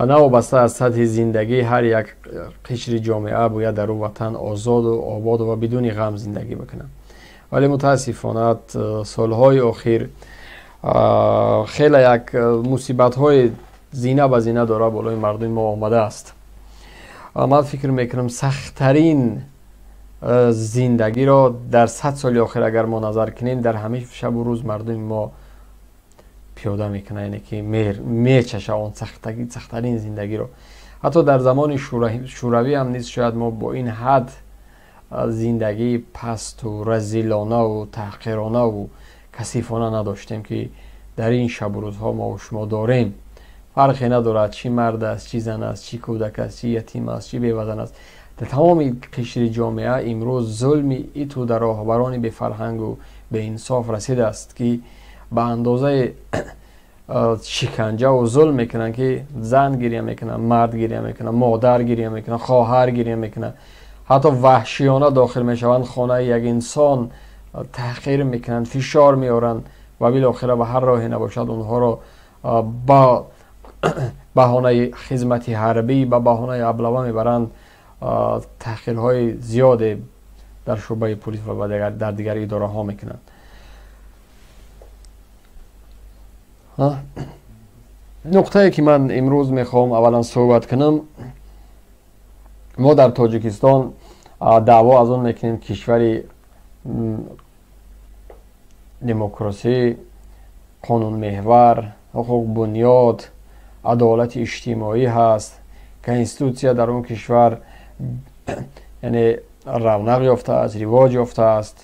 Новобаста аз сатҳи зиндагӣ, ҳар як қишри ҷомеа бояд дар ӯ ватан озоду ободу ва бидуни ғам зиндагӣ бикунад. Вале мутаассифона солҳои охир хеле як мусибатҳои зина ба зина дора болои мардуми мо омадааст. Ман фикр мекунам, сахттарин зиндагиро дар 100 соли охир агар мо назар кунем, дар ҳамин шабу рӯз мардуми мо пиёда мекунад, яъне ки мечаша он сахттарин зиндагиро. Ҳатто дар замони шӯравӣ ҳам низ шояд мо бо ин ҳад зиндагии пасту разилонаву таҳқиронаву касифона надоштем, ки дар ин шабу рӯзҳо мо шумо дорем. Фарқе надорад, чӣ мард аст, чӣ зан аст, чӣ кӯдак аст, чӣ ятим аст, чӣ бевазан аст. Дар тамоми қишри ҷомеа имрӯз зулми иту дар роҳбарони бефарҳангу беинсоф расидааст, ки ба андозаи шиканҷаву зулм мекунанд, ки зан гиря мекунад, мард гиря мекунад, модар гиря мекунад, хоҳар гиря мекунад. Ҳатто ваҳшиёна дохил мешаванд хонаи як инсон, таҳқир мекунанд, фишор меоранд ва билохира ба ҳар роҳе набошад онҳоро ба баҳонаи хизмати ҳарбӣ, ба баҳонаи аблава мебаранд. Таҳқирҳои зиёде дар шӯъбаи полис ва дар дигар идораҳо мекунанд. Нуқтае ки ман имрӯз мехоҳам аввалан суҳбат кунам, мо дар Тоҷикистон даъво аз он мекунем кишвари демократӣ, қонунмеҳвар, ҳуқуқбунёд, адолати иҷтимоӣ ҳаст. Конститутсия дар он кишвар яъне равнақ ёфтааст, ривоҷ ёфтааст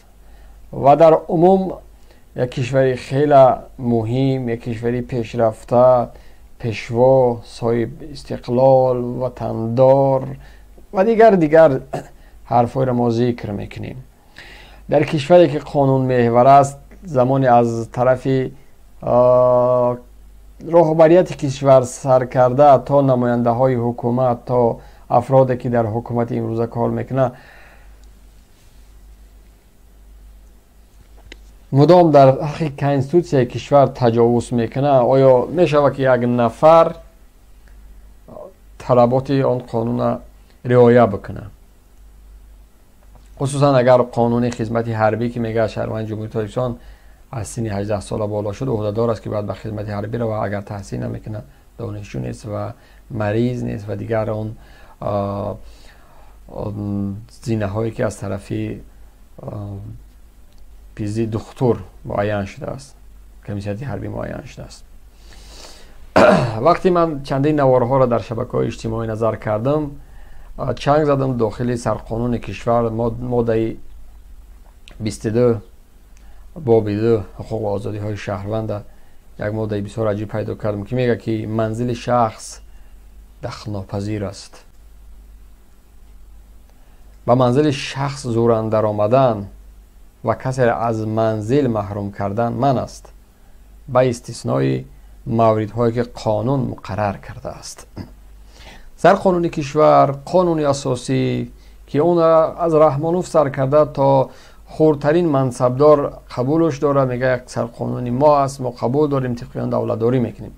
ва дар умум як кишвари хеле муҳим, як кишвари пешрафта, пешво, соҳиб истиқлол, ватандор ва дигар ҳарфҳоеро мо зикр мекунем. Дар кишваре ки қонунмеҳвар аст, замоне аз тарафи роҳбарияти кишвар сар карда то намояндаҳои ҳукумат, то афроде ки дар ҳукумати имрӯза кор мекунанд, мудом дар ҳаққи конститутсияи кишвар таҷовуз мекунад. Оё мешавад, ки як нафар талаботи он қонунро риоя бикунад? Хусусан агар қонуни хизмати ҳарбӣ, ки мегӯяд шаҳрванди Ҷумҳурии Тоҷикистон аз синни 18 сола боло шуд, ӯҳдадор аст, ки бояд ба хизмати ҳарбӣ равад, агар таҳсил намекунад, донишҷӯ нест ва мариз нест ва дигар он зинаҳое ки аз тарафи пизи духтур муайян шудааст, комиссияти ҳарбӣ муайян шудааст. Вақте ман чандин наворҳоро дар шабакаҳои иҷтимоӣ назар кардам, чанг задам дохили сарқонуни кишвар, моддаи 22 боби 2 ҳуқуқ ва озодиҳои шаҳрванда, як моддаи бисёр аҷиб пайдо кардам, ки мегӯяд, ки манзили шахс дахлнопазир аст. Ба манзили шахс зӯран даромадан ва касеро аз манзил маҳрум кардан манъ аст, ба истиснои мавридҳое ки қонун муқаррар кардааст. Сарқонуни кишвар, қонуни асосӣ, ки он аз Раҳмонов сар карда то хурдтарин мансабдор қабулш дорад, мегӯяд як сарқонуни мо аст, мо қабул дорем, тибқи он давлатдорӣ мекунем.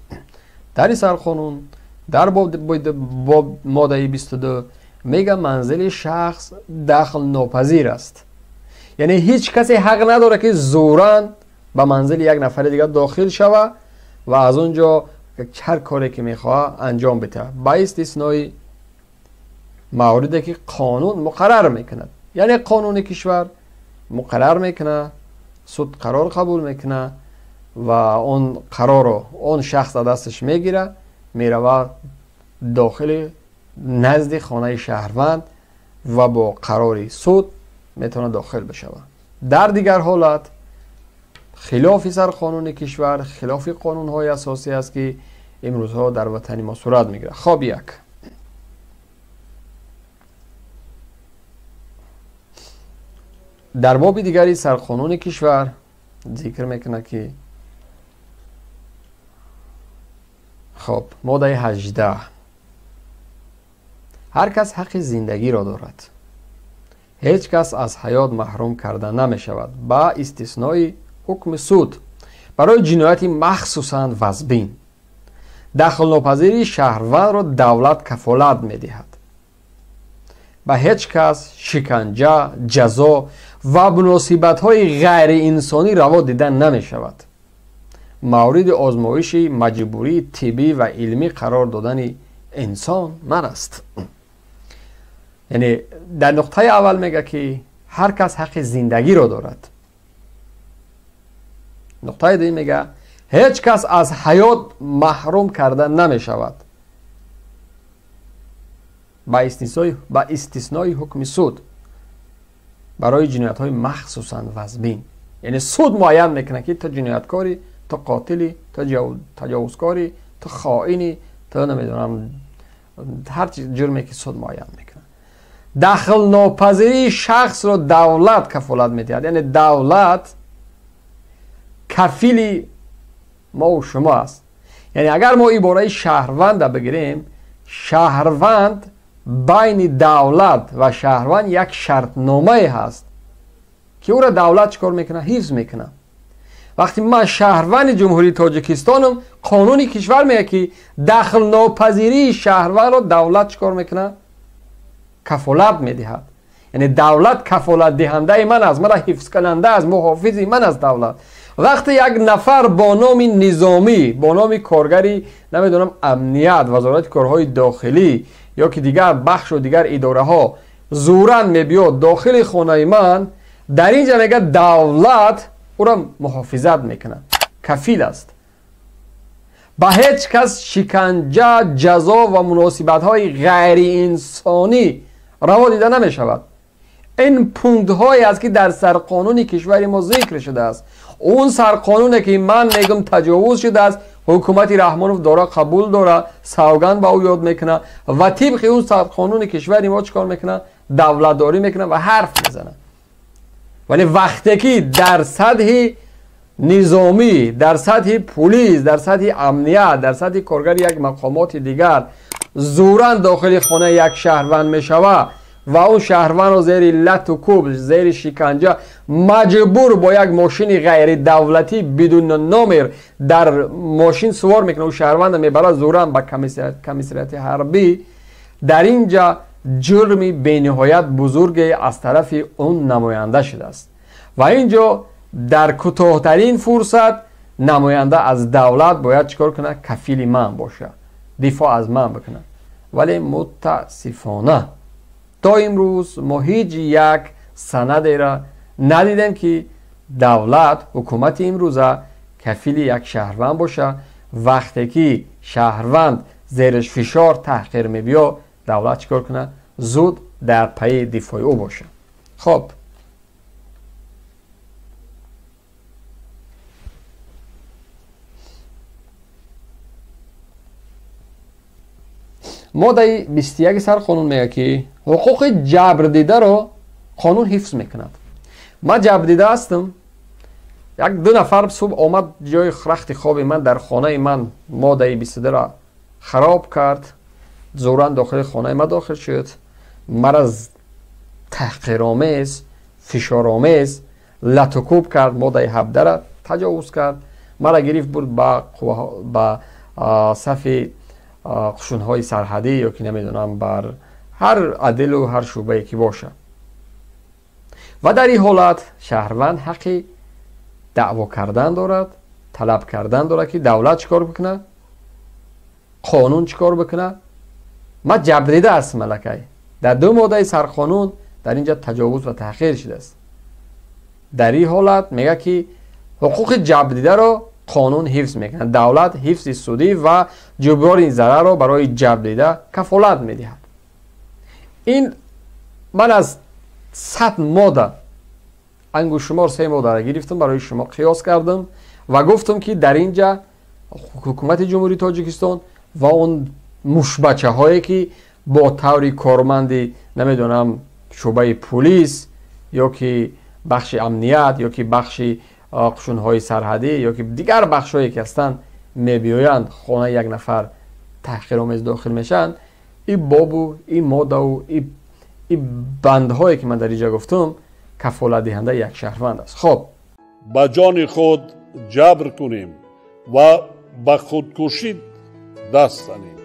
Дар ин сарқонун дар моддаи 22 мегӯяд манзили шахс дахлнопазир аст. Яъне ҳеҷ касе ҳақ надорад, ки зӯран ба манзили як нафари дигар дохил шава ва аз он ҷо ҳар коре ки мехоҳад анҷом бидиҳад, ба истиснои мавриде ки қонун муқаррар мекунад. Яъне қонуни кишвар муқаррар мекунад, суд қарор қабул мекунад ва он қарорро он шахс аз дасташ мегирад, меравад дохили назди хонаи шаҳрванд ва бо қарори суд метавонад дохил бишавад. Дар дигар ҳолат хилофи сарқонуни кишвар, хилофи қонунҳои асосӣ аст, ки имрӯзҳо дар ватани мо сурат мегирад. Хоб, як дар боби дигари сарқонуни кишвар зикр мекунад, ки хоб, моддаи 18, ҳар кас ҳаққи зиндагиро дорад, ҳеҷ кас аз ҳаёт маҳрум карда намешавад, ба истиснои ҳукми суд барои ҷинояти махсусан вазбин. Дахлнопазирии шаҳрвандро давлат кафолат медиҳад. Ба ҳеҷ кас шиканҷа, ҷазо ва муносибатҳои ғайриинсонӣ раво дида намешавад. Мавриди озмоиши маҷбурии тиббӣ ва илмӣ қарор додани инсон ман аст. Яъне дар нуқтаи аввал мега ки ҳар кас ҳаққи зиндагиро дорад. Нуқтаи дуюм мега ҳеҷ кас аз ҳаёт маҳрум карда намешавад ба истиснои ҳукми суд барои ҷиноятҳои махсусан вазбин. Яъне суд муайян мекунад ки ту ҷинояткорӣ, ту қотилӣ, ту таҷовузкорӣ, ту хоинӣ, ту намедонам ҳар ҷурме ки суд муайян мекунад. Дахлнопазирии шахсро давлат кафолат медиҳад. Яъне давлат кафили мо шумо аст. Яъне агар мо ибораи шаҳрванда бигирем, шаҳрванд байни давлат ва шаҳрванд як шартномае ҳаст ки ӯро давлат чӣ кор мекунад? Ҳифз мекунад. Вақте ман шаҳрванди Ҷумҳурии Тоҷикистонам, қонуни кишвар мегӯяд ки дахлнопазирии шаҳрвандро давлат чӣ кор мекунад? Кафолат медиҳад. Яъне давлат кафолатдиҳандаи ман аст, маро ҳифзкунанда аст, муҳофизи ман аст давлат. Вақте як нафар бо номи низомӣ, бо номи коргари намедонам амният, вазорати корҳои дохилӣ ё ки дигар бахшу дигар идораҳо зӯран мебиёд дохили хонаи ман, дар ин ҷа мегӯяд давлат ӯро муҳофизат мекунад, кафил аст. Ба ҳеҷ кас шиканҷа, ҷазо ва муносибатҳои ғайриинсонӣ раво дида намешавад. Ин пунктҳое аст ки дар сарқонуни кишвари мо зикр шудааст. Он сарқонуне ки ман мегӯм таҷовуз шудааст, ҳукумати Раҳмонов дора қабул дора, савганд ба ӯ ёд мекунад ва тибқи он сарқонуни кишвари мо чӣ кор мекунад? Давлатдорӣ мекунад ва ҳарф мезанад. Вале вақте ки дар сатҳи низомӣ, дар сатҳи пулис, дар сатҳи амният, дар сатҳи коргари як мақомоти дигар зӯран дохили хонаи як шаҳрванд мешавад ва он шаҳрвандро зери лату кӯб, зери шиканҷа маҷбур бо як мошини ғайридавлатӣ бидуни номер дар мошин сувор мекунад, ӯ шаҳрвандро мебарад зӯран ба комиссариати ҳарбӣ, дар ин ҷа ҷурми бениҳоят бузурге аз тарафи он намоянда шудааст. Ва ин ҷо дар кӯтоҳтарин фурсат намоянда аз давлат бояд чӣ кор кунад? Кафили ман бошад, дифоъ аз ман бикунад. Вале мутаассифона то имрӯз мо ҳеҷ як санадеро надидем ки давлат, ҳукумати имрӯза кафили як шаҳрванд бошад. Вақте ки шаҳрванд зериш фишор, таҳқир мебиёд, давлат чӣ кор кунад? Зуд дар пайи дифои ӯ бошад. Хоб, моддаи 21 сарқонун мегӯяд ки ҳуқуқи ҷабрдидаро қонун ҳифз мекунад. Ман ҷабрдида ҳастам. Як ду нафар субҳ омад ҷои рахти хоби ман дар хонаи ман моддаи 22-ро хароб кард, зӯран дохили хонаи ман дохил шуд, мара таҳқиромез, фишоромез латукӯб кард, моддаи 17-ро таҷовуз кард, мара гирифт бурд ба сафи қушунҳои сарҳадӣ ё ки намедонам бар ҳар адилу ҳар шӯъбае ки бошад. Ва дар ин ҳолат шаҳрванд ҳаққи даъво кардан дорад, талаб кардан дорад ки давлат чӣ кор бикунад, қонун чӣ кор бикунад. Ман ҷабрида ҳастам аллакай. Дар ду моддаи сарқонун дар ин ҷа таҷовуз ва таҳқир шудааст. Дар ин ҳолат мегӯяд ки ҳуқуқи ҷабрдидаро қонун ҳифз мекунад, давлат ҳифзи судӣ ва ҷуброни зарарро барои ҷабрдида кафолат медиҳад. Ин ман аз 100 модда ангушшумор 3 моддаро гирифтам, барои шумо қиёс кардам ва гуфтам ки дар ин ҷа ҳукумати Ҷумҳурии Тоҷикистон ва он мушбачаҳое ки бо таври корманди намедонам шӯъбаи пулис ё ки бахши амният ё ки бахши қушунҳои сарҳадӣ ё ки дигар бахшҳое ки ҳастанд мебиёянд хонаи як нафар таҳқиромез дохил мешаванд, ин бобу ин моддаву ин бандҳое ки ман дар инҷа гуфтам кафолатдиҳандаи як шаҳрванд аст. Хоб, ба ҷони худ ҷабр кунем ва ба худкушӣ Даст занем.